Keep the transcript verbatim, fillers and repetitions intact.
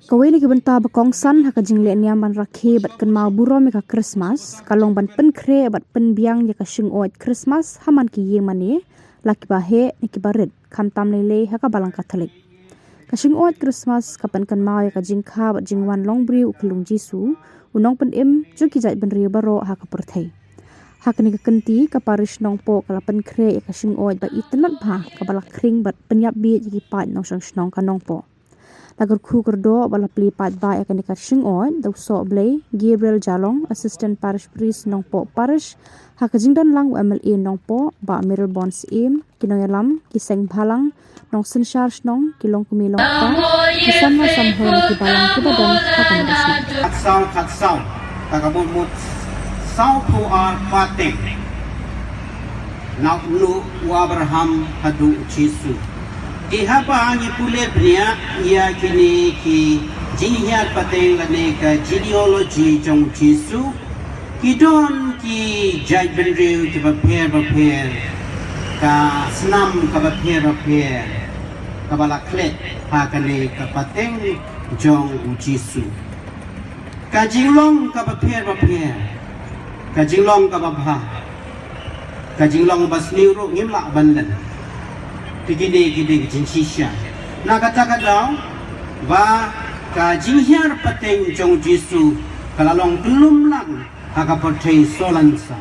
Kawei na ki bynta ba kongsan ha ka jingleh niam ban rakhe bad kynmaw burom ïa ka Krismas ka long ban pynkhreh bad pynbiang ïa ka shyngwait Krismas ha man ki ïing mane, la kiba heh ne kiba rit, khamtam lei lei ha ka Balang Katholik. Ka shyngwait Krismas ka pynkynmaw ïa ka jingkha bad jingwan long briew u khyllung Jisu, u nongpynim jong ki jaitbynriew baroh ha ka pyrthei. Ha kane ka kynti, ka Parish Nongpoh ka la pynkhreh ïa ka shyngwait ba itynnad bha kaba la khring bad pynïap bieit ïa ki paid nongshong shnong ka Nongpoh. La kyrkhu kyrdoh bad la plie paidbah ïa kane ka shyngwait da u Sohblei Gabriel Jalong, Assistant Parish Priest, Nongpoh Parish, ha ka jingdon lang u M L A Nongpoh Bah Mayralborn Syiem, ki nongïalam, ki seng bhalang, nongsynshar shnong, ki longkmie longkpa, ki samla samhor, ki balang kiba don ha kane ka shnong. Khatsaw khatsaw, ka ka mut mut sawphew ar pateng. Na u Abraham haduh u Jisu. Te haba ngi pule bniah ïa kine ki jinghiar pateng lane ka genealogy jong u Jisu, ki don ki jaitbynriew kiba pher ba pher, ka snam kaba pher ba pher kaba la klet ha kane ka pateng jong u Jisu. Ka jinglong kaba pher ba pher, ka jinglong kaba bha, ka jinglong ba sniew ruh ngim lah ban len. Te kine kine ki jingshisha. Na kata ka daw ba ka jinghiar pateng jong u Jisu ka la long kyllum lang ha ka pyrthei sohlansa.